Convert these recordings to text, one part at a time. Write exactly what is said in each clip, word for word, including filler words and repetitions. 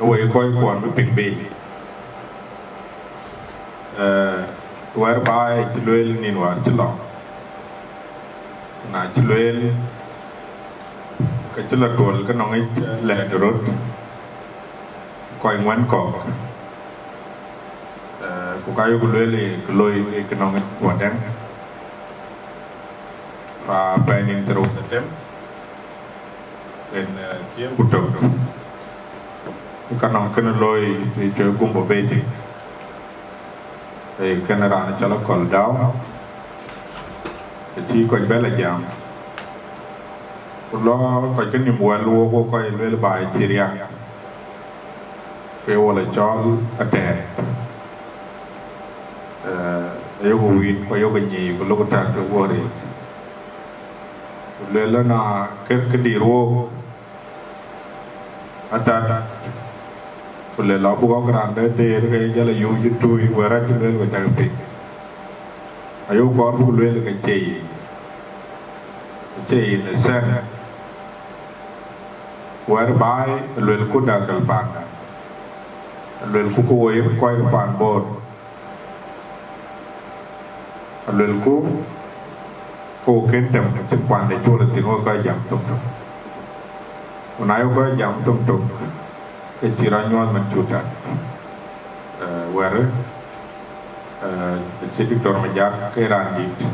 Wek kɔc kuɔn bï piŋ bei, eh, whereby cï lueel nïn wäär cï lɔ, na cï lueel ke cï lɔ tuɔl ke nɔŋ yic, eh, lɛɛt röt kɔc ŋuɛ̈n kɔ̈k, eh, ku ka yok lueel ë ke loi ë ke nɔŋ yic wadɛ̈ŋ, pa pɛɛi nïn thiërrou ku dhetem. En, eh, thiëër ku tök. Ka nɔŋ kënë looi ë cuɛ gumbo beti. Ee kënë raan cɔl Akɔl Dau. Ë cï kɔc bɛ lɔ jam. Ku lɔ kɔc ke nïm wɛl wok, wok kɔc lueel baai cï riak. Ku ye wɔ lɔ cɔl atɛɛr. Eh, ayok wït, ku ayok nyiic, ku lok tät ke guɔ riic. Ku lueel na kër këdï ruɔ̈ɔ̈k, atat, ku le lɔ bï ɣɔ̈k raan de deer ke jɔl ayuuc ë tui, wɛ̈ɛ̈r acï lueel ku cak piŋ. Ayok kɔɔr buk lueel ke cie yic, cie yic në sɛn, whereby luelku dakel panda, luelku ku woi kɔc paan Bor. Aluelku, ku kën tɛm cï kuande col thïn, wek kɔc jam thok tök. Ku na ye kɔc jam thok tök, ke cï rɔt nyuɔɔth man cuk tät. Eh, wɛ̈ɛ̈r, eh, cï Doctor Majak ke raan dït.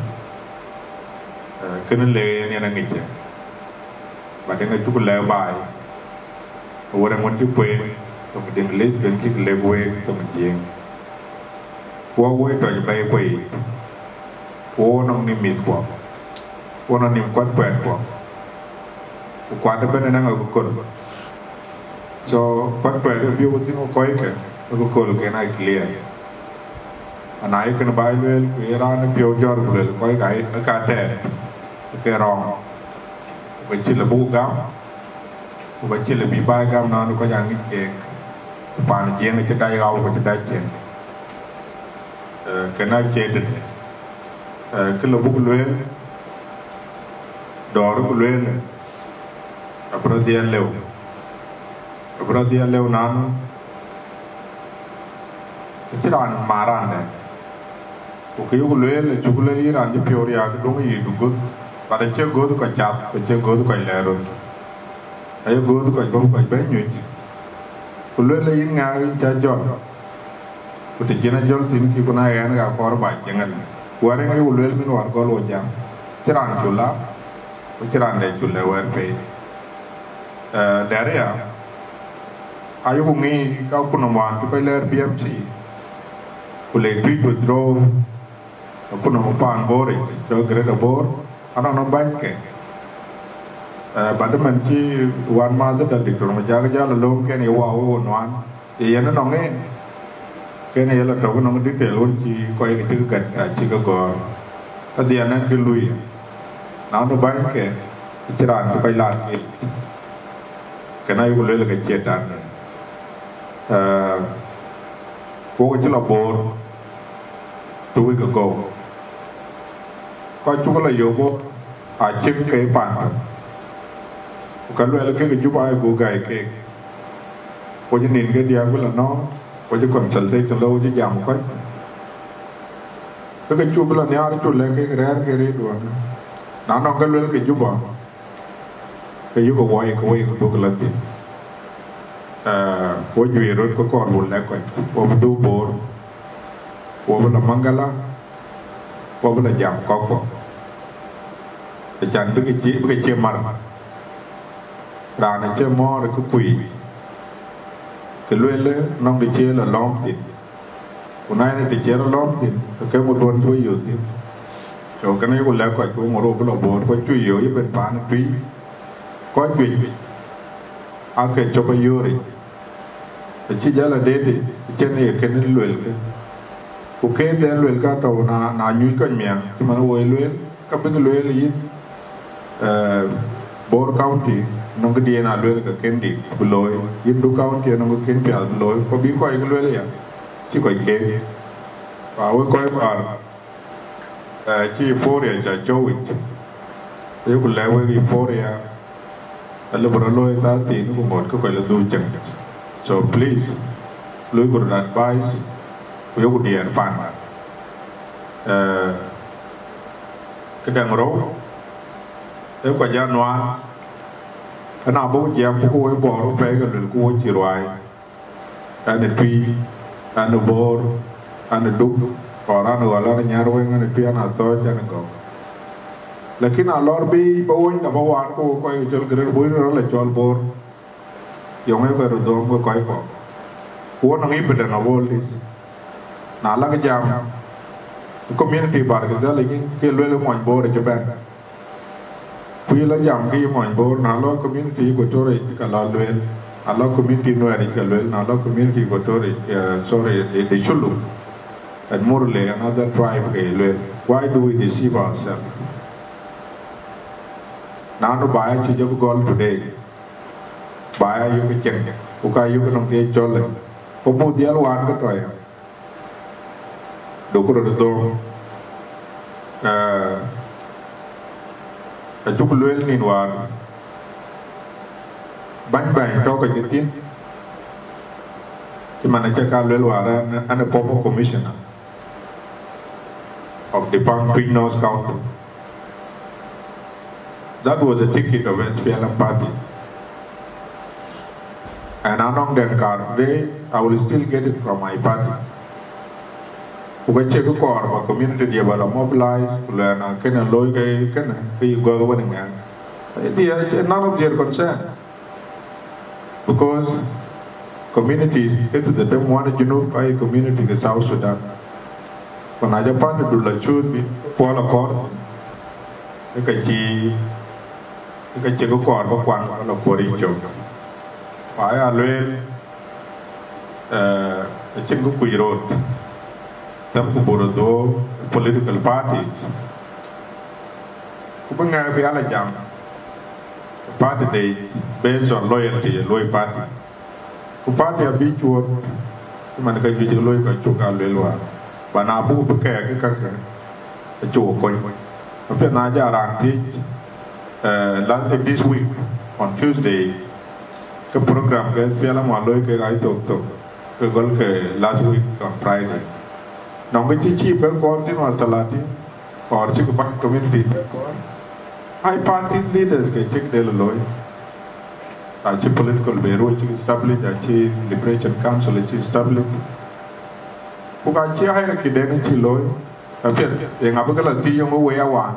Eh, kënë le yen yen aŋic cë. But ëŋ acuk lɛ̈k baai, wɛ̈ɛ̈r ŋuɔ̈n cï kueen, thoŋ English, ben cïk lɛ̈k week thoŋ Jiëëŋ. Wɔ woi tɔc bɛ̈i kuei, ku wɔ nɔŋ nïm mïthkuɔ, wɔ nɔŋ nïm kuat kuɛɛtkuɔ, ku kuat ëbɛ̈n ënɔŋ akököl. So kuat kuɛɛt ë biöök thïn wɔ kɔckë, akököl ken aa clear. Ana ye kën baai lueel, ku ye raan ë piɔ̈u jɔ̈ɔ̈r ku lueel kɔc ka, ka tɛɛr, ke rɔŋ, ku cï lë buk gam, ku ka cï lë bï baai gam nɔn kɔc aŋic keek, ku paan Jiëëŋ acï dac ɣau ku cï dac cieŋ. Eh, kën acie tëde, eh, kë lë buk lueel, dɔ̈ɔ̈r ku lueel, abï rɔt dhiɛl lëu, abï rɔt dhiɛl lëu nanu, acï raan maan raan dɛ̈. Ku kë yok lueel, acuk lë yï raan cï piɔ̈u riääk, duŋ yï du göth, but acie göth kɔc cath, ku acie göth kɔc lɛɛr röt. Aye göth kɔc bɔ̈ kɔc bɛ̈n nyuc. Ku lueel ë yïn ŋa yïn cä jɔl, ku të cïn ajɔl thïn kï, ku na ɣɛn ka kɔɔr ba cieŋ ëlë. Wɛ̈ɛ̈r ëŋ yok lueel min wäär gɔl wo jam, cï raan cu la, ku cï raan dɛ cu lɛ wɛ̈ɛ̈r pei. Eh, dɛ̈t aya, ayoku ŋic ka kun nɔm wään cï kɔc lɛɛr B M C, ku le Tuic withdraw, ku nɔm paan Bor yic, cɔl Greater Bor, anɔŋ nɔm bänyke. Eh, but man cï wään mäth da Doctor Majak jäl lööm ken ye wä wo nuan, ye yen nɔŋ en. Ken ye la tɔ̈u nɔŋ detail wën cï kɔc ke cï ke gät, acï ke gɔ̈ɔ̈r. Adhiɛn ë kë lui. Na nu bänyke, cï raan cï kɔc laar ke. Kën ayuk lueel ke cie dan. Eh, wok cï la Bor two week ago. Kɔc cuk la yök Bor, acïk ke pan tök. Ku ka luɛl kek Juba aye buk gäi keek. Wo cï nin ke diäk bï la nɔ̈ɔ̈ŋ, wo cï consultation lɔ, wo cï jam kɔc. Ke ke cuk bï la nhiaar, cuk lɛ̈k kek rɛ̈ɛ̈r ke rëërduön. Na nɔŋ ke luel ke Juba, ke yuk woi ke woi ke duk la thïn. Eh, wo juëc röt ke kɔɔr buk lɛ̈k kɔc, wo bï dhuk Bor, wo bï la Maŋgala, wo bï la jam kɔ̈k kɔ̈k. Acan bï ke cie, bï ke cie mar. Raan acie mɔ̈ɔ̈r ë kë kuic, ke lueel nɔŋ të cie la lɔ̈ɔ̈m thïn. Ku na yen të cie la lɔ̈ɔ̈m thïn, ke ke ŋö duɔ̈n cï we yök thïn. So kënë yeku lɛ̈k kɔc, ku ŋö rou bï la Bor, ku acuk yök ëbɛ̈n paan ë Tuic. Kɔc juëc aake cop ayööric, acï jäl adeetic, cïn ye kën luelkë. Ku keek dhɛn luelkë atɔ̈u na, na nyuc kɔc miäk, cï man woi lueel, ka bïk lueel yïn, eh, Bor County, nɔŋ këdiɛ̈n aa lueel ke kën dït bï looi, yïn Duk County, nɔŋ kë kën piath bï looi, ku bï kɔc ke lueel aya, cï kɔc keek. Ku awek kɔc bäär, eh, cï Euphoria cä cɔ̈u yic, ayeku lɛ̈k wek Euphoria, alëu bï rɔt looi thirteen ku ŋot ke kɔc la dhuk cieŋ. So please, loiku röt advice, ku yoku diɛɛr paan. Eh, këdäŋ rou, ee kɔc aa nuaan, ëna buk jiɛɛm ku woi Bor pɛ̈i ke luel ku wo cï ruaai. Ɣɛn ë Tui, ɣɛn ë Bor, ɣɛn ë Duk, or ɣɛn ë Ɣɔl, ɣɛn ë Nyarweŋ, ɣɛn ë Tui, ɣɛn ë Athɔ̈ɔ̈c, ɣɛn ë Gɔ̈k. Lakin alɔr bï ba wony na ba waan ku wo kɔc cɔl Great Bor, rɔl acɔl Bor. Yɔŋ ë kɔc röt dhööm ke kɔc kɔ̈k. Ku wo nɔŋ evidence of all this. Na lak jam, community Bargazal yïn ke luel mony Bor cï bɛ̈n. Ku yï lɔ jam ke yï mony Bor, na lɔ community Equatoria ka lɔ luel, na lɔ community Nuer ka luel, na lɔ community Equatoria, eh, sorry, the, the Shulu, and Murle, another tribe ke luel. Why do we deceive ourselves? Na nu ba ya cï jɔk gɔl today. Ba ya yök cieŋ, ku ka yök nɔŋ ke cɔl, ku buk dhiɛl waan ke tɔ̈ ya. Duku röt dhööm. Eh, acuk lueel nin waar, bäny bäny tɔ̈ ke thïn, cï man acä ka lueel waar, an, an a former commissioner of the Pang Twin North County. That was the ticket of S P L M party. And anɔŋ den kar today, I will still get it from my party. Ku ka cie kë kɔɔr ba community dia ba la mobilize, ku lɛn a kënë looi ke kënë, ke yï gɔ̈th wën ŋɛn. Dia, none of their concern. Because communities, it is the dem wan Junub, ai community ke South Sudan. Ku na jɔ party du la cuut bï puɔl akɔɔr thïn, ë ka cï, ë ka cï kë kɔɔr ba kuan ba la kuɔr yic cök. Ku aya lueel, eh, acïn kë kuc rot, them ku bur dhuɔ̈ɔ̈r political parties. Ku bï ŋɛk bï ala jam party de based on loyalty, luɔi party. Ku party abï cuɔt, cï man ka juëc ke looi ka cuk a luel waar. Ba na buk bï kɛɛk ke kakë, acuk kony. Apiɛth na jɔ raan thiëc, eh, last, eh, this week, on Tuesday, ke program ke piɛl amua looi ke ɣai thok thok, ke gɔl ke last week on Friday. Nɔŋ ke cï cï bɛ̈n kɔɔr thïn war thalatin, or cï ke bäny community bɛ̈n kɔɔr. Ai party leaders ke cïk del looi. Acï political bureau cï establish, acï Liberation Council cï establish. Ku ka cï hierarchy den cï looi. Apiɛth, ye ŋa bï ke la thiëc yöŋ wei awan?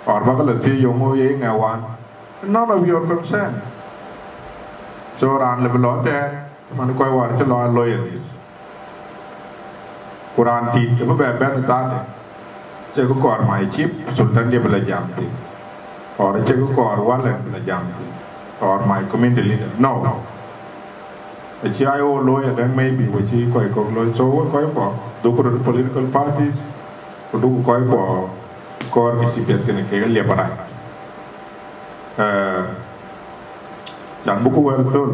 Or ba ke la thiëc yöŋ ye ŋɛ wan? None of your concern. So raan lëbï lɔ tɛɛr, man kɔc war cï lɔ loyalist. Ku raan tit ë bï bɛ bɛ̈n ë thaade, cï kë kɔɔr my chief sultan diɛ bï la jam thïn, or cï kë kɔɔr walɛn bï la jam thïn, or my community leader. No. Acï I O looi adɛ̈ŋ maybe, ku cï kɔc kɔ̈k looi. So wek kɔc kɔ̈k, dhuk röt political parties, ku duk kɔc kɔ̈k kɔɔr kë cï piɛth kënë kek liep arac. Eh, can buk wɛ̈r thöl,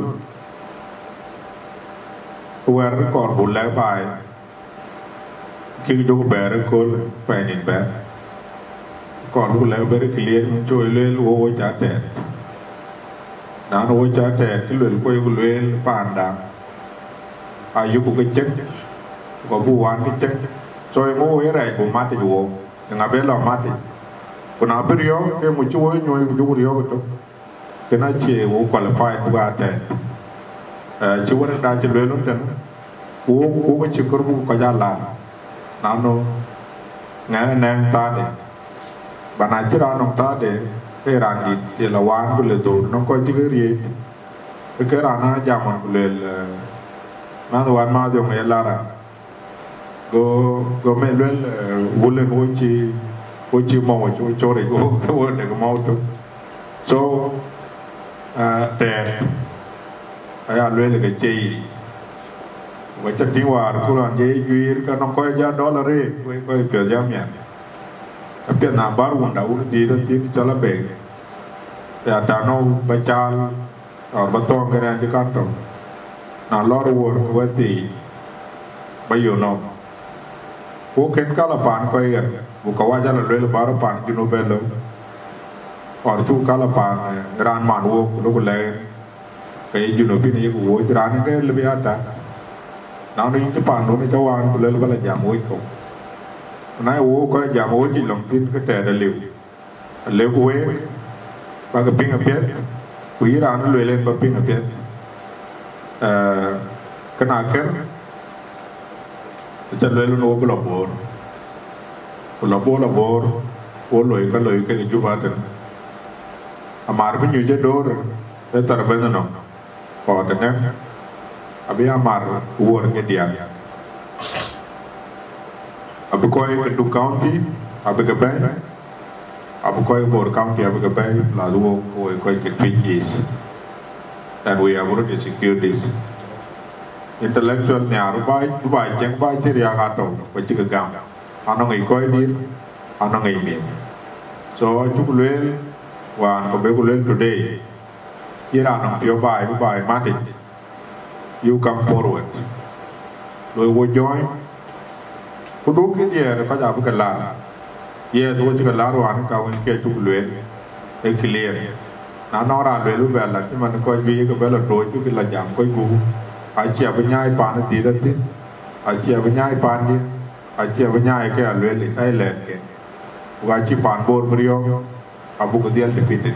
ku wɛ̈r kɔɔr buk lɛ̈k baai, kek jɔku bɛ̈ɛ̈r ëkööl pɛɛi nïn bɛ̈ɛ̈r. Kɔɔr buk lɛ̈k very clear, min cï wek lueel, wo wo ca tɛɛt. Na nu wo ca tɛɛt, kë luel kuɔc ku lueel paanda, ayuku ke cieŋ, ku ka buk waan ke cieŋ. So eeŋö wo ye rɛɛc buk matic wo? Eeŋa bï lɔ matic? Ku na bï riɔ̈ɔ̈k, ke ŋö cï wo nyuɔ̈ɔ̈i ku jɔku riɔ̈ɔ̈k ëtök? Kënë acie wo qualified buk aa tɛɛt. Eh, cï wërëda cï lueel wën tënë, ku wo, ku wo cï kɔɔr buk kɔc aa laar. Na nu, ŋɛk nɛŋ thaade. Ba na cï raan nɔŋ thaade, ke raan dït, ye la waan ku le dhöör, nɔŋ kɔc cï ke riëëc. Ke raan aa jam ɣɔn ku lueel, eh, man wan ma dhiɔŋ ye lara. Go, go me luel, eh, wulen wo cï, wo cï mɔu, wo cï, wo cɔɔr, wo, wo dek mɔu tök. So, eh, tɛɛr, aya luel ke cie yic. Wa ca tïŋ waar ku raan je juiir, ka nɔŋ kɔc ja dɔl arëët, wek kɔc piɔ̈th ja miɛt. Apiɛth na bär wunda wun dhiëëth athïn cɔl abek. Ya tano ba caal, or ba thɔ̈ɔ̈ŋ kën ɛn cï kan tɔ̈u. Na lɔr wuɔ̈r ke wɛ̈t thii, ba yök nɔm. Ku kën kal a paan kɔc ɣer, ku ka wac ala luel bär paan Junub ë lou. Or cuk kal a paan, eh, raan man wok, ku lok lɛ̈k en. Ke ye Junubin yek wooc, raan ke lëu bï ya tak. Na nu yïn cï paandun cä waan, ku lël ba la jam wooc kɔ̈u. Ku na ye wooc kɔc jam wooc yic lɔŋ thïn, ke tɛɛt aliu. Alëu ku week, bäk piŋ apiɛth, ku yïn raan lueel en ba piŋ apiɛth. Ee, kënë akër, aca lueel wën wo bï lɔ Boor. Ku lɔ Boor, lɔ Boor, wo loi ka loi kek Juba tën. Amar bï nyuc ë door, ë thar bɛ̈n nɔm. Kɔɔr tënë, abï amar wuɔ̈r ke diäk. Abï kɔc ke Duk County, abï ke bɛ̈i, abï kɔc Bor County, abï ke bɛ̈i, plus wo, wo kɔc ke Twic East. And we have already secured this. Intellectual nhiaar, bï baai, bï baai cieŋ, bï baai cï riääk atɔ̈u, ku cï ke gam. Anɔŋ yic kɔc dït, anɔŋ yic mïth. So, acuk lueel, wään, ku bï ku lueel today. Yïn raan nɔŋ piɔ̈u baai, bï baai mat yic, you come forward. Loi wo join. Ku duk kï diɛɛr kɔc abï ke laar. Yes, wo cï ke laar wään ka wën ke cuk lueel. Ee clear. Na nɔŋ raan lueel bï bɛ lat, cï man kɔc bï ke bɛ lɔ tooc, bï ke lɔ jam kɔc gup. Acie abï nyaai paan ë dhiëth athïn. Acie abï nyaai paandiɛ̈. Acie abï nyaai ke alueel ë thai lɛɛrken. Ku acï paan Bor bï riɔ̈ɔ̈k. Abuk dhiɛl defeated.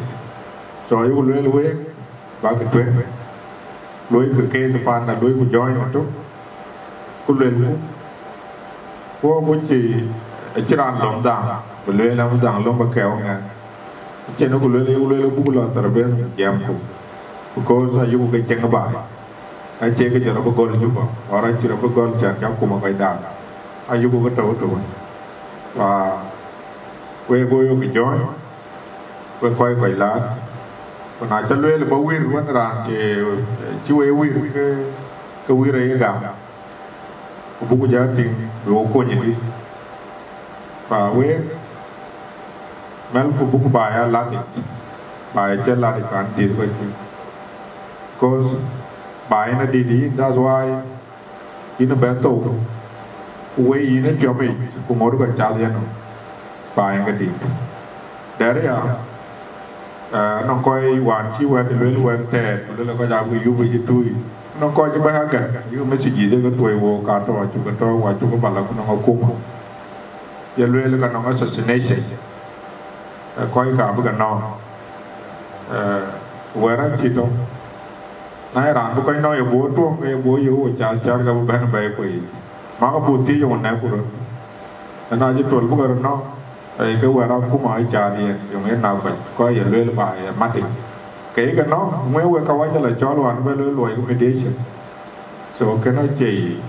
So, ayuk lueel week, bäk tueŋ, luɔikï keek paanda, luɔiku join ëtök, ku luelku, ku wo ku cï, acï raan lom dhaŋ, bï lueel am dhaŋ lom ba kɛɛu ŋɛk. Acïn ku lueel, ayuk lueel buk lɔ thar ben jiɛɛmku, because ayuk ke cieŋ baai. Acie ke jɔ rɔt bï gɔl Juba, or acï rɔt bï gɔl cän cä kum ë kɔc daak. Ayuk ke tɔ̈u tɔ̈u. Fa, wek wo yök join, wek kɔc kɔc laat. Ku na cä lueel bä wir wën raan cï, cï we wir ke, ke wir aye gam. Ku buku jɔ tïŋ bï wo kony ëdï. Fa wek, mɛlku buku baai a lat yic. Baai acï lat yic paan dhiëth kɔc thïn. Because baai en adït yic, that's why yïn ë bɛ̈n thou, ku wei yïn ë tiɔm yic, ku ŋoot kɔc cath yen nɔm, baai en ke dït. Dɛ̈t aya, eh, nɔŋ kɔc wään cï wɛ̈t lueel wɛ̈t tɛɛt, ku lueel kɔc abï yup yic ë tui. Nɔŋ kɔc cï bɛ̈n agät, yïk messages ë ke tuɔi wook ka tɔ̈, acuk ke tɔ̈, ku acuk ke bä la ku nɔŋ akuma. Ye lueel ka nɔŋ assassination. Eh, kɔc ka bï ke nɔ̈k. Eh, wɛ̈t acï tɔ̈. Na ye raan bï kɔc nɔ̈k ye bɔ̈ tuɔ̈ŋ, ke ye bɔ̈ ye wo cath cath, ka bï bɛ̈n bɛ̈i kueec. Makë buk thiëc ye wo nɛ̈k ku röt. Ëna cï tuɔl bï ke röt nɔ̈k, eh, ke wɛ̈t akuma ë cath yen, yöŋ yen na kɔc, kɔc ye lueel ba ye matic. Ke ye ke nɔ̈k, ŋuɛ̈ɛ̈n wek ka wac ala cɔl wään bɛ lueel luɔi ke mediation. So, kënë acie yic,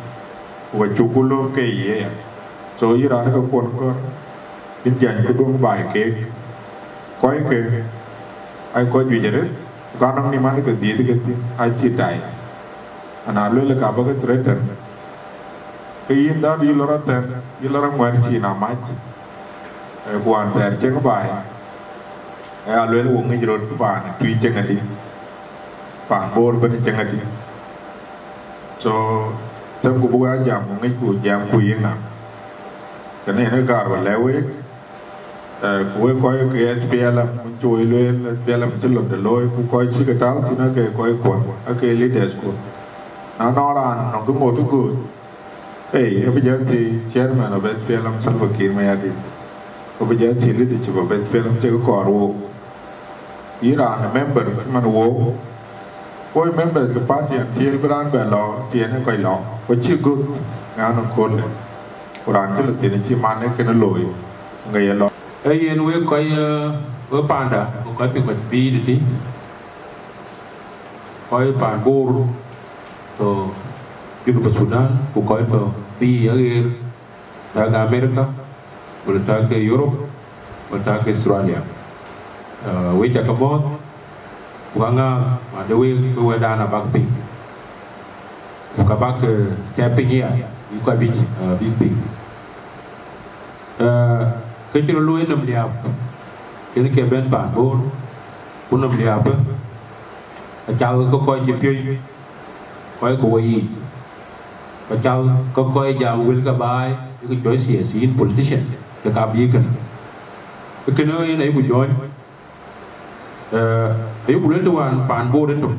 ku acuk ku lööm ke yic aya. So, yïn raan ke kuɔn kɔ̈r, yïn jany këduɔ̈ŋ baai keek. Kɔc ke, aa kɔc juëc arëët, ku ka nɔŋ nïm an ke dhiëëth ke thïn, acï tai. Ana lueel ka bä ke threaten, ke yïn dhadu yï lɔ rɔt thɛn, yï lɔ rɔt ŋuɛ̈t cïn amac. Eh, ku wään thɛɛr cieŋ baai, eh, alueel wo ŋic röt paan Tuic cieŋ adï, paan Bor bɛ̈n cieŋ adï. So, themku buk aa jam ku ŋicku jam ku yiëŋ ŋa. Kënë yen ë gäär ba lɛ̈k week, eh, ku wek kɔc ke S P L M, wën cï woi lueel S P L M cï lon de looi, ku kɔc cï ke tääu thïn ake kɔc kuɔn, ake leaders kuɔn. Na nɔŋ raan nɔŋ kë ŋot ë gööt, ei, abï jɔ thiëëc chairman of S P L M Salva Kiir Mayardit. Abï jɔ thiëëc leadership of S P L M cï ke kɔɔr wook. Yïn raan ë member man wook, woi members ke party until bï raan bɛ lɔ, tiɛɛn ë kɔc lɔ, ku cï göth ŋa në köölë. Ku raan cï lɔ thïn cï man ë kënë looi, ŋa ye lɔ. Ee yen wek kɔc, eh, wek panda, ku kɔc piŋ kɔc pïïr tï. Kɔc paan Bor tɔ̈ Junub Sudan, ku kɔc tɔ̈ bïï aɣeer, tak America, wala tak Europe, wala tak Australia. Eh, wek ca ke mɔ̈ɔ̈th, ku aŋa ma de wek, ke wɛ̈tdan abäk piŋ. Ku ka bäk, eh, tɛ̈ piny ya, bï kɔc bïc, eh, bïk piŋ. Eh, kë cï rɔt looi nɔm liääp, kën ke bɛ̈n paan Bor, ku nɔm liääpë, acal ke kɔc cï piöc, kɔc ke woi yiic. Acal ke kɔc jam wël ke baai, yïk cɔl siasiin, politician, ke ka bï kënë. Kënë yen ayïku jɔ̈ɔ̈ny. Eh, ayïku lueel të wään paan Bor ëtök.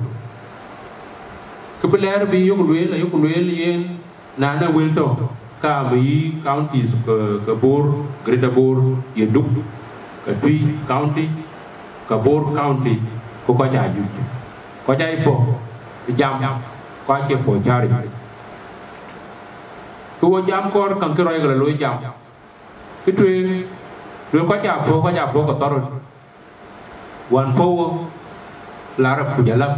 Kë bï lɛɛr bï yök lueel, ayök lueel yen, na në wël tɔ̈, ka bï yï counties ke, ke Bor, Greater Bor, ye Duk, ke Twi County, ke Bor County, ku kɔc aa juëc. Kɔc aa puɔ̈k jam, ku acie puɔ̈k cääric. Kë wo jam kɔɔr, käŋ kë rɔt ke la looi jam. Kë tueŋ, luel kɔc aa puɔ̈k, kɔc aa puɔ̈k ke thɔ̈r röt. Wään puɔ̈u la rap ku jɔl lam.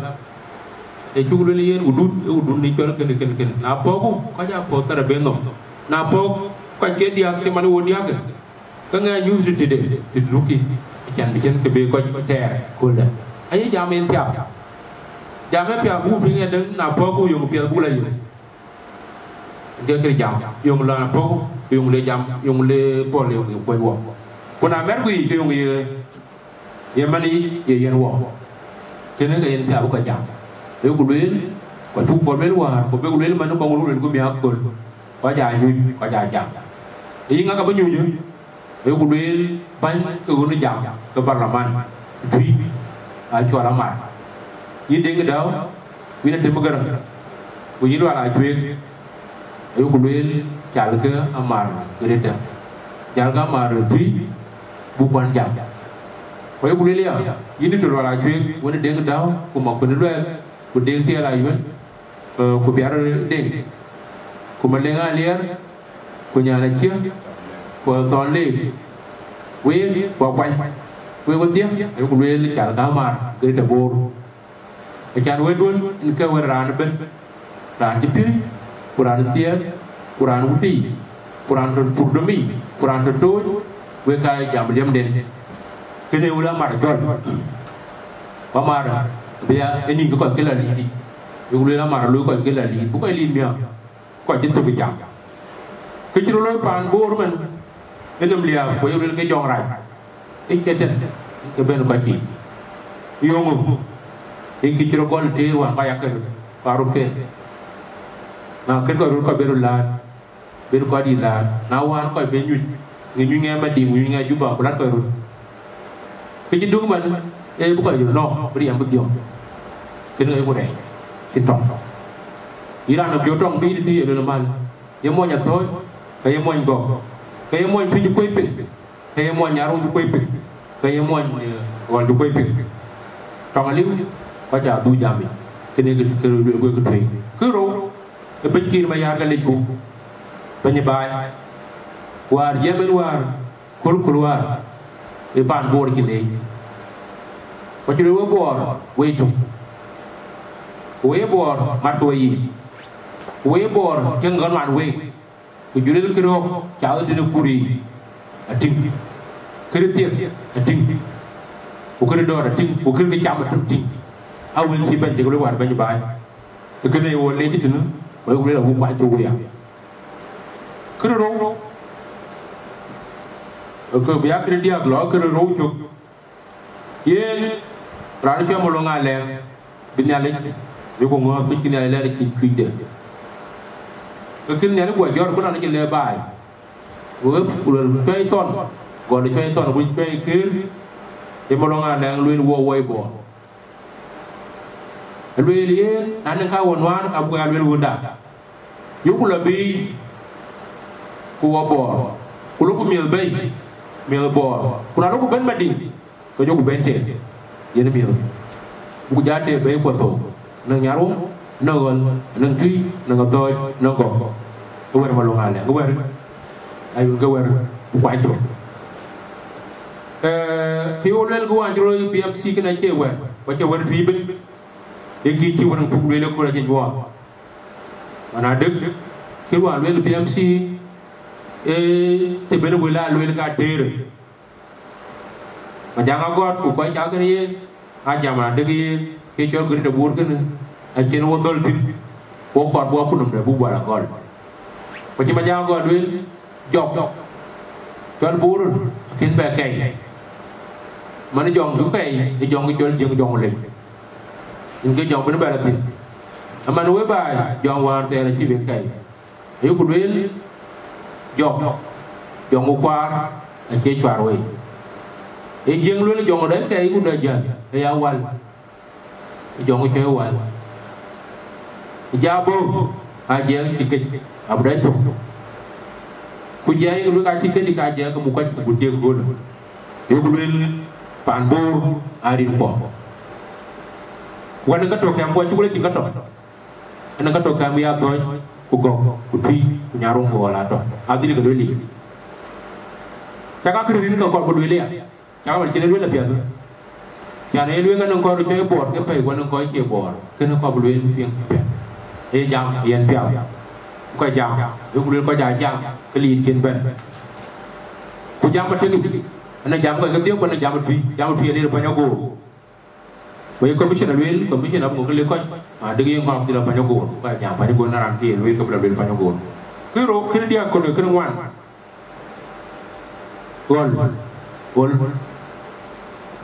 Ee cuk lueel yen wudut, ee wudut ni cɔl kënë, kënë, kënë. Na puɔ̈ku, kɔc aa puɔ̈k thɛɛr abï nhom. Na puɔ̈k kɔc ke diäk, cï man wo diäk, ke ŋɛk nyuuth tëtëde, tëtëdu kï, acan bï cïn kë bï kɔc tɛɛr kööldä. Aye jam en piath. Jam en piath buk piŋ ë dëŋ, na puɔ̈ku yöŋ piɛth buk la yöŋ. Ke kë jam, yöŋ la puɔ̈k, yöŋ le jam, yöŋ le puɔl, yöŋ ye kuec wɔ. Ku na mɛt ku yic, ke yöŋ ye, ye man yic, ye yen wɔ. Kënë ke yen piath bï kɔc jam. Ayok lueel, ku acuk puɔl lueel wäär, ku bïk lueel man kɔŋ run lueel ku miäk köl. Kɔc aa nyuc, kɔc aa jam. Ee yï ŋa ka bï nyuc? Ayok lueel bäny ke ɣön ë jam ke parliament Twi, aa cɔl Amar. Yïn Deŋ Däu, ku yïn Atem Gäräŋ, ku yïn Lual Acueek, ayok lueel calkë Amar Greater, calkë Amar Twi, buk kuan jam. Ku ayok lueel ya, yïn Diktor Lual Acueek, wën ë Deŋ Däu, ku Makuën Luɛɛl, ku Deŋ Tiɛɛl Ayuën, eh, ku Biar Deŋ, ku Maleŋ Aliɛɛr, ku Nyan Aciëk, ku Thɔn Leek, week ku akuany, week wedhie, ayok lueel calkë Amar Greater Bor. Acan wëëtduön yen ke wën raan ëbën, raan cï piööc, ku raan thiɛɛk, ku raan wut tei, ku raan tɔ̈ pur domic, ku raan tɔ̈ tooc, wek ka jam liɛmden. Kënë wël Amar jɔl. Ku Amar bï ya ë nïn ke kɔc ke la liic, yök lueel Amar looi kɔc ke la liic, bï kɔc liic miäk, kɔc cï thök jam. Kë cï rɔt looi paan Bor ëmën, ë nɔm liääp, ku ye lueel ke jɔŋrac, ë cie tën, ke bɛ̈n kɔc yiic. Yöŋö, yen kë cï rɔt gɔl tëër wään kɔc akën, ku aröt ken. Na kën kɔc röt, kɔc bï röt läät, bï kɔc dït läät. Na wään kɔc bï nyuc, ŋic nyuc ŋɛɛ Madiŋ, nyuc ŋɛɛ Juba, ku lat kɔc röt. Kë cï duk man, ee bï kɔc röt nɔ̈k, bï riɛm bï dhiɔm. Kënë ayeku rɛɛc, cïn tɔŋ. Yïn raan nɔm jɔ tɔŋ bï yïn tïï ye lueel mal. Ye muɔny Athɔ̈ɔ̈c, ke ye muɔny Gɔ̈k, ke ye muɔny Twi cï kuec piŋ, ke ye muɔny Nyarweŋ cï kuec piŋ, ke ye muɔny, eh, Ɣɔl cï kuec piŋ. Tɔŋ aliu, kɔc aa dhuk jam yic, kënë kë, kë lueel wek kë tueŋ. Kë rou, ë bɛ̈ny Kiir Mayar ke lec buk, bɛ̈ny ë baai. Wäär jiɛɛm en wäär, köl, köl wäär, ë paan Bor cï leec. Ku cï lueel we Bor, wei tök. Ku we Bor, matkë we yiic. Ku we Bor, tiɛ̈ŋkë ɣɔn man week. Ku jɔl lueel kërɔ̈ɔ̈k, cath tëde kur yiic, atïŋ. Kërë thiek, atïŋ. Ku kërë dɔ̈ɔ̈r, atïŋ. Ku kërë kë cam, atïŋ. Aa wël cï bɛ̈ny cï ke lueel wäär bɛ̈ny baai. Ë kënë ye wo leec tënë, ku ye ku lueel awuk kuany cök ya. Kërë rou, ke bï ya kërë diäk lɔ kërë rou cök. Yen raan cɔl Malɔŋ Alɛŋ, bï Nhialic, bï ku ŋɔ̈ɔ̈th, bï cï Nhialic lɛɛr cïn cuëcde. Ke kën Nhialic guɔ jɔt, ku raan cï lɛɛr baai. Ku, ku luel cuɛi thɔn, gɔl cuɛi thɔn, ku cuɛi këër, ye Malɔŋ Alɛŋ lueel wo woi Bor. Lueel yen, na nɔŋ ka wo nuan, abuk ya lueel wunda. Yökku lɔ biic, ku wɔ Bor, ku lɔku miëth bɛ̈i, miëth Bor, ku na lɔku bɛ̈n Madiŋ, ke jɔku bɛ̈n tëë, yen miëth. Buk ja tëë bɛ̈i kuɔ thou, nɔŋ Nyarweŋ, nɔŋ Ɣɔl, nɔŋ Twi, nɔŋ Athɔ̈ɔ̈c, nɔŋ Gɔ̈k. Ke wɛ̈t Malɔŋ Alɛŋ, ke wɛ̈t, ayï ke wɛ̈t, ku kuany cök. Eh, kë ye wo lueel kë wään cï rɔt B M C kënë acie wɛ̈t, ku acie wɛ̈t Twi ëbën. Ee kë cï wɛ̈t puk lueel ëkööl acï nyuɔɔth. Wään adek, kë wään lueel B M C, ee, të bɛ̈n wël aa lueel ka tëërë. Majaŋ Agɔt ku kɔc cak kën yen, aa jam adek yen, kë cɔl Greater Bor kënë, acïn wo dhöl thïn, wo kɔɔr buk akutnɔmde buk bɔ̈ la gɔl. Ku cï Majaŋ Agɔt lueel, jɔŋ cɔl Bor akën bɛ kɛ̈i. Man jɔŋ cï kɛ̈i, ë jɔŋ cɔl Jiëŋ jɔŋ lec. Yen ke jɔŋ bï bɛ la thïn. Aman we baai, jɔŋ wäär thɛɛr acï bï kɛ̈i. Ayuku lueel, jɔŋ, jɔŋ ku kuaar acie cuaar wei. Ee Jiëŋ lueel jɔŋ dɛ kɛ̈i ku dɛ jäl, ë ya wal. Jɔŋ cɔl wal. Jabö, ajiɛɛk cï kec, abï dai thok. Ku jiɛɛk luel ka cï kec, ka jiɛɛk ke muk kɔc, ku tiek göl. Yok luel, paan Bor, arin kuɔ. Ku anëŋ ka tɔ̈ kɛm kuɔ, cuk le cïn ka tɔ̈. Anëŋ ka tɔ̈ kɛm ya Athɔ̈ɔ̈c, ku Gɔ̈k, ku Tuï, ku Nyarweŋ, ku Ɣɔl atɔ̈. Adhil ke luel yic. Cak akï rïn ke kɔɔr ku luel ya. Cak man cïn e luel apiɛth. Can e luel ka nɔŋ kɔc röt cɔl Bor ke pɛ̈i, ku anɔŋ kɔc cie Bor. Kënë kɔɔr bï luel piŋ apiɛth. Ee jam, yen piath. Kɔc jam, ee ku luel kɔc aa jam, ke liit kën bɛ̈n. Ku jam atek yic. Anɔŋ jam kɔc kedhie, ku anɔŋ jam Tuï, jam Tuï alir Panyagoor. Ku ye commission aluel, commission abï ŋö ke lëk kɔc, ma dek yen kɔn abï dhil a Panyagoor, ku ka jam Panyagoor na raan ke ye luel ke bï la luel Panyagoor. Kë rou, kënë diäk, kɔn kënë ŋuan. Ɣɔl, Ɣɔl,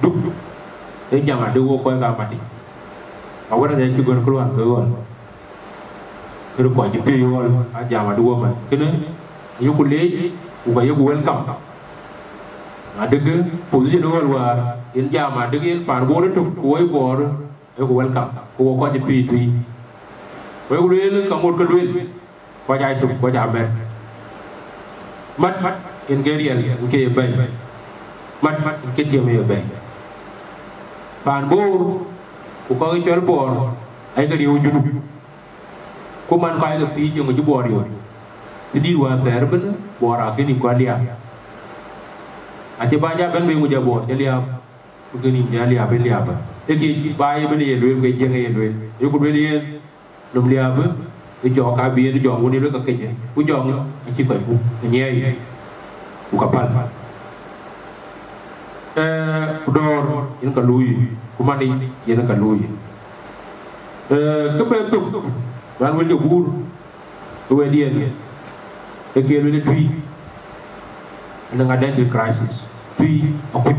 Duk, ee jam adï wok kɔc ka Matiŋ. Awär rɛɛc cï gɔ̈t këluan ke Ɣɔl. Kërë kɔc cï piööc Ɣɔl, a jam adï wok man. Kënë, ayeku leec, ku ka yeku welcome. Adï ke position Ɣɔl wäär, yen jam adï yen paan Bor ëtök, ku woi Bor, ayeku welcome, ku wok kɔc cï piööc Tuï. Ku ayeku lueel ka ŋot ke lueel. Kɔc aa tuk, kɔc aa mɛt. Mat, mat, yen ke riɛl, yen ke ye bɛ̈i. Mat, mat, yen ke tiɛm ye bɛ̈i. Paan Bor, ku kɔc cɔl Bor, ayeke riëëu Junub. Ku man kɔc ke thiic yeŋö cï Bor yök. Të dït wäär thɛɛr ëbën, Bor akën nïm kɔc liaap. Acï bä ja bɛ̈n bei ŋö ja Bor cï liaap. Ku kën nïm ja liaap, ë liaap. Ë kë cï bä ye bën ye lueel, ku ë Jiëŋ ye lueel. Ayeku lueel yen, nɔm liaap, ë jɔɔk ka bï yen jɔɔk wun ye luel ka kecë, ku jɔɔk acï kɔc ku, ë nyiɛɛi, ku ka päl. Ee, ku dɔ̈ɔ̈r yen ka luui, ku manic yen ka luui. Ee, kë bɛ thök, raan wël de guur, ë wɛ̈tdiɛn, ë kë luel ë Tuï, anɔŋ identity crisis. Tuï akuc,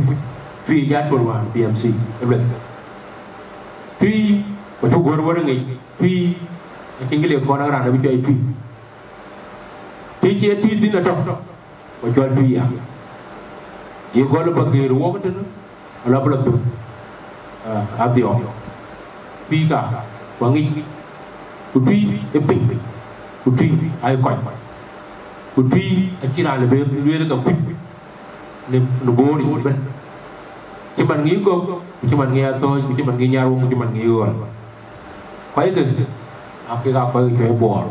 Tuï ë jat tuɔl wään B M C ë lueth. Tuï, ku cuk guɔ̈r wär ë ŋic, Tuï, acïn kë le kɔn raan abï cɔɔc Tuï. Të cie Tuï thïn atɔ̈, ku cɔl Tuï ya. Ye gɔl ë Pakeer wok tënë, ala bï la thuk, ah, adhiɔm. Tuï ka, ku aŋic, ku Tuï ë piny, ku Tuï ayï kɔc. Ku Tuï acïn raan lë bë lueel ka kuc në, në Bor yic ëbën. Cï man ŋic Gɔ̈k, ku cï man ŋic Athɔ̈ɔ̈c, ku cï man ŋic Nyarweŋ, ku cï man ŋic Ɣɔl. Kɔc kë, aa kek aa kɔc ke cɔɔc Bor.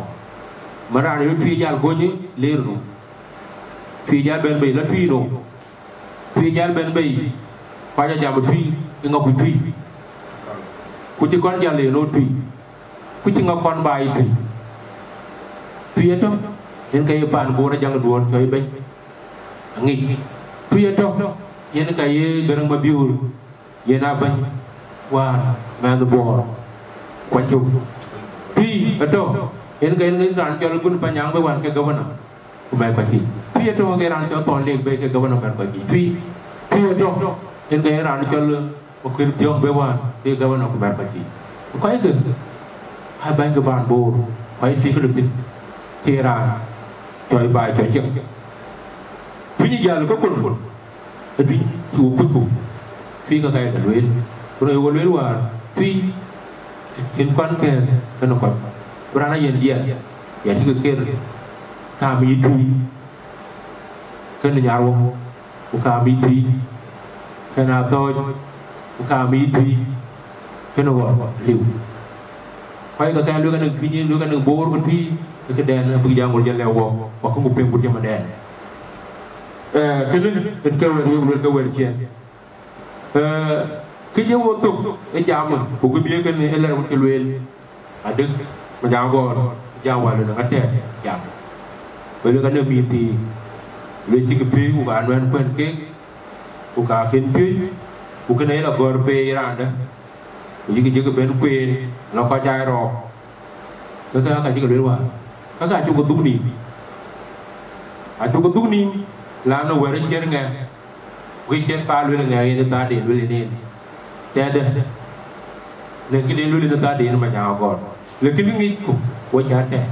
Man raan ë Tuï jal gɔ̈ny ler nu. Tuï jal bɛ̈n bei la Tuï nu. Tuï jal bɛ̈n bei, ku aca jam Tuï, ë ŋa kuc Tuï. Ku cï kɔn jal yen ɣöt Tuï. Ku cï ŋa kɔn baai Tuï. Tuï ëtök, yen ka ye paan Bor ajaŋ duɔ̈ɔ̈r cɔɔc bɛ̈ny. Aŋic. Tuï ëtök, yen ka ye Gäräŋ Mabiöör, yen aa bɛ̈ny wään mɛnh Bor. Kuany cök. Tuï ëtök, yen ka yen raan cɔl Gun Panyaŋ bï wään ke governor. Ku mɛt kɔc yiic. Tuï ëtök ke raan cɔl Thɔn Lek bï ke governor mɛt kɔc yiic. Tuï, Tuï ëtök, yen ke raan cɔl Makuëër Thiɔ̈ŋ bï wään ke governor ku mɛt kɔc yiic. Ku kɔc kë, aa bäny ke paan Bor, kɔc Tuï ke lɔ thïn, ke raan cɔɔc baai cɔɔc ciɛk. Tuï jäl ke kun, ë Tuï cï wo kuc ku, Tuï ka ka ye ke lueel. Ku rɔt ye wo lueel wäär, Tuï, cïn kuan kɛ̈ɛ̈k kenë kɔc. Bï raan a yen diɛt, ya cï ke ker, kaam yï Tuï. Kënë Nyarweŋ, ku kaam yï Tuï, kënë Athɔ̈ɔ̈c, ku kaam yï Tuï, kënë Ɣɔl liu. Kɔc ke kɛn luel ka nɔŋ Tuï, luel ka nɔŋ Bor ku Tuï, ë këdɛn abïk jam ŋot jɔ lɛ̈k wɔ, wɔ këŋ ku piŋ ku tiɛm adɛn. Ee, kënë, kën ke wɛ̈t wek luel ke wɛ̈t ciɛn. Ee, kë jɔ wo thök ë jam, ku kë bï kënë ë lɛ̈r wën ke lueel. Adek, Manyaŋ Agɔɔr, jam wäl në ŋa tɛ̈ɛ̈r, jam. Wël ka në mïth thii, wël cï kë piööc, ku ka nuɛ̈n kuɛ̈n keek, ku ka kën piööc, ku kën ee la gɔ̈ɔ̈r peei raandä, ku yïk jëkï ben kueen, la kɔc aa rɔɔk. Ke ka, ka cï ke luel wäär, ka, ka cuk ke dhuk nïïm. Acuk ke dhuk nïïm, la në wɛ̈t ë ciɛ̈t ŋɛk, ku ciɛ̈t thaa luel ŋɛk yen ë thaa de luel yen en. Tɛ̈dë, në këde luel yen ë thaa de yen Manyaŋ Agɔɔr. Lakin ŋicku, wo cä tɛ̈k.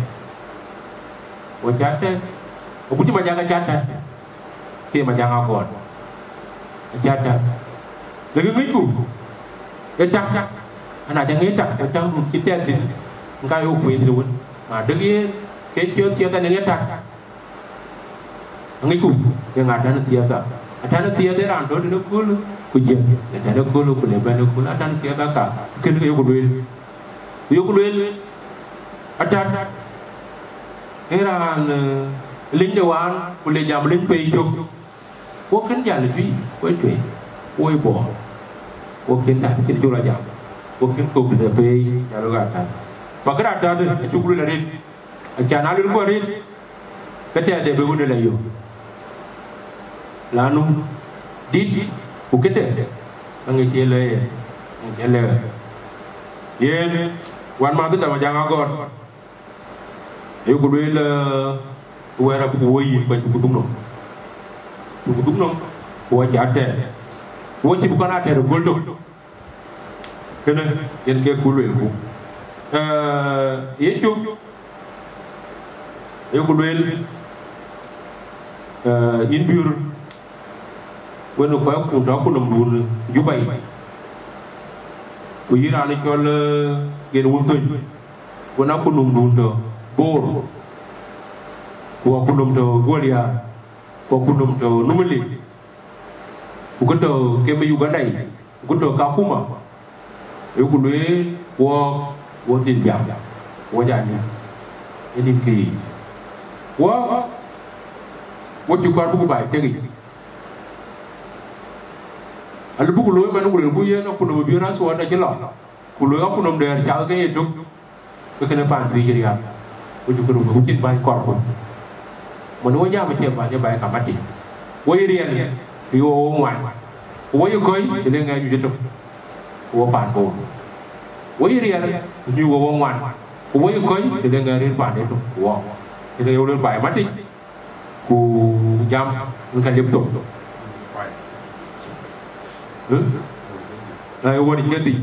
Wo cä tɛ̈k. Agut cï Manyaŋ acä tɛ̈k. Ke Manyaŋ Agɔɔr. Acä tɛ̈k. Lakin ŋicku, ë tak. Ana cä ŋic tak, ë tak dun cï tɛ̈k thïn. Ka yok kueen tëde wën. Na dëk yen, ke cï thiëth anëŋ ë tat. Aŋicku, ye ŋa tän thiëth a? Atän thiëth ë raan tɔ̈ tënë kööl, ku jiël, ye tän ë kööl, ku le bɛ̈n ë kööl, atän thiëth aka, kën ke yok lueel. Ku yok lueel, atat, ë raan, eh, linyde waan, ku le jam liny pei cök. Wo kën jäl ë tui, wo ë tueŋ, wo ë bɔ̈. Wo kën tat, cïn cuk la jam. Wo kën kok tëde pei, jäl wek atat. Pa kë raan tat, acuk lueel arëët. Acan aa luelku arëët, ke tɛ̈de bï wënde la yök. Lanu, dït, ku këde, aŋic cï lɛ̈k yen, aŋic cï lɛ̈k. Yen, wänmäthda Majaŋ Agɔɔt, ayeku lueel, eh, wɛ̈ɛ̈r abuk wo yïn, ku acuk dhuk nɔm. Cuk dhuk nɔm, ku acï atɛ̈ɛ̈r. Ku acï bï kɔn atɛ̈ɛ̈r ë kööl tök. Kënë yen kek ku luelku. Eh, ye cök, ayeku lueel, eh, yïn Biöör, wën ë kɔc kun tɔ̈ ku nɔmdun Juba yic. Ku yïn raan cɔl, eh, Gen Wun Thöny, wën aa ku nɔmdun tɔ̈ Bor. Ku aa ku nɔm tɔ̈ Guɔl Yar, ku aa ku nɔm tɔ̈ Numili. Ku kë tɔ̈ kem ë Uganda yic, ku kë tɔ̈ Kakuma, ayeku lueel, wɔɔk, wo dhil jam, wo ja nyuc, ë nïn kë yiic. Wɔɔk, wo cï kɔɔr buk baai tek yic. Alë buk looi man, ku luelku yen, akutnɔm ë Biöör Aswad acï lɔ, ku looi akutnɔm dɛ̈ɛ̈r cath ke ye tök. Ke kënë paan Tuïc riääk, ku cï kërou, ku cïn bäny kɔɔrku. Mën wo jam acie bäny, ë baai ka matic. Wo yï riɛl, ku yï wo wo ŋuan. Ku wo yï kɔ̈i, të le ŋɛk nyuc ëtök, ku wo paan Bor. Wo yï riɛl, ku nyuc wo wo ŋuan. Ku wo yï kɔ̈i, të le ŋɛk rëër paan ëtök, ku wo. Të le ye wo luel baai matic. Ku jam, ŋa ka liep thok. Ë? Ai, wär kedhie.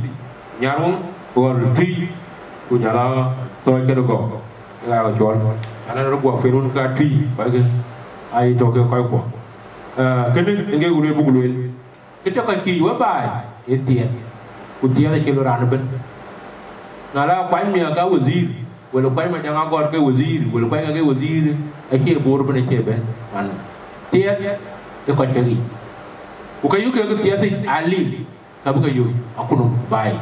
Nyarweŋ, Ɣɔl, Tuïc, ku jɔl a Thɔɔc kenë Gɔ̈k. Ë ɣa ke cɔl. Ana rɔt guɔ pen wun ka Tuïc, kɔc ke ai tɔ̈ ke kɔc kuɔ. Ë, kënë, ŋek ku lueel buk lueel. Kë tɔ̈ kɔc kiic wë baai, ë thiëëth. Ku thiëëth acï lɔ raan ëbën. Na la kuany miäk ka wazir, wala kuany Majaŋ Agɔɔt ke wazir, wala kuany ke wazir, acie Bor ëbën acie bɛ̈n. Man thiëëth ë kɔc ke yic. Ku ka yök ke thiëëth yic ali, ka bï ke yök akutnɔm baai.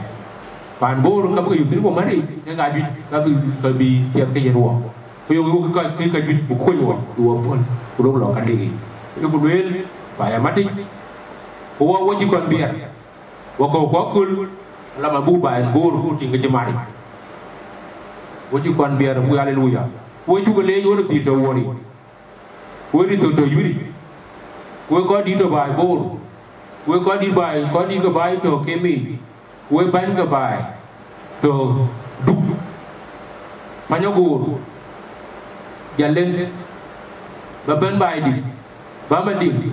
Paan Bor ka bï ke yök thïn ku mär yic, ke ka juëc, ka bï, ka bï thiëëth ke yen wɔ. Ku yök, yök ka, ke ka juëc, ku kuny wɔ, ku wɔ puɔ̈l, ku lok lɔ ka dik yic. Ku lueel, baai amatic, ku wɔ, wɔ cï kɔn biɛr. Wɔ kɔ̈u ku aköl, lama buk baai Bor ku tïŋ ke cï maric. Wɔ cï kɔn biɛr, buk aleluya. Wɔ cuk leec wën ë thïn tɔ̈ Wuɔ̈ric. Wën ë thïn tɔ̈ Yuric. Wek kɔc dït tɔ̈ baai Bor. Wek kɔc dït baai, kɔc dït ke baai tɔ̈ Kemi. Wek bäny ke baai tɔ̈ Duk. Panyagoor. Jaleŋ. Ba bɛ̈n baai dït. Ba Madiŋ,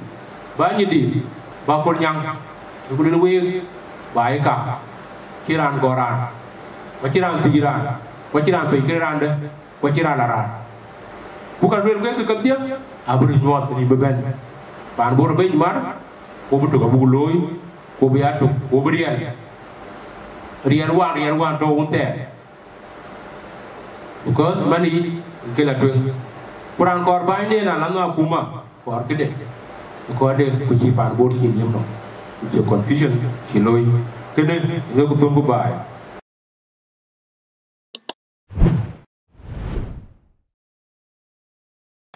ba Nyidït, ba Kolnyaŋ, ku luel week, baai ka, cï raan gɔ̈ɔ̈r raan, ku cï raan thiëc raan, ku cï raan pec kën raandë, ku cï raan la raan. Ku ka luel wek ke kedhie, abï röt nyuɔɔth rin bï bɛ̈n. Paan Bor abï mar, ku bï tök abuk looi, ku bï ya tök, ku bï riɛl. Riɛl wään, riɛl wään tɔ̈ wun thɛɛr. Because man yic ke la tueŋ. Ku raan kɔɔr bänyden ala nhɔk akuma, kɔɔr këde. Kɔɔrde ku cï paan Bor cï liep nɔm. Ku cï confusion cï looi. Këde ŋek ku thöŋ ku baai.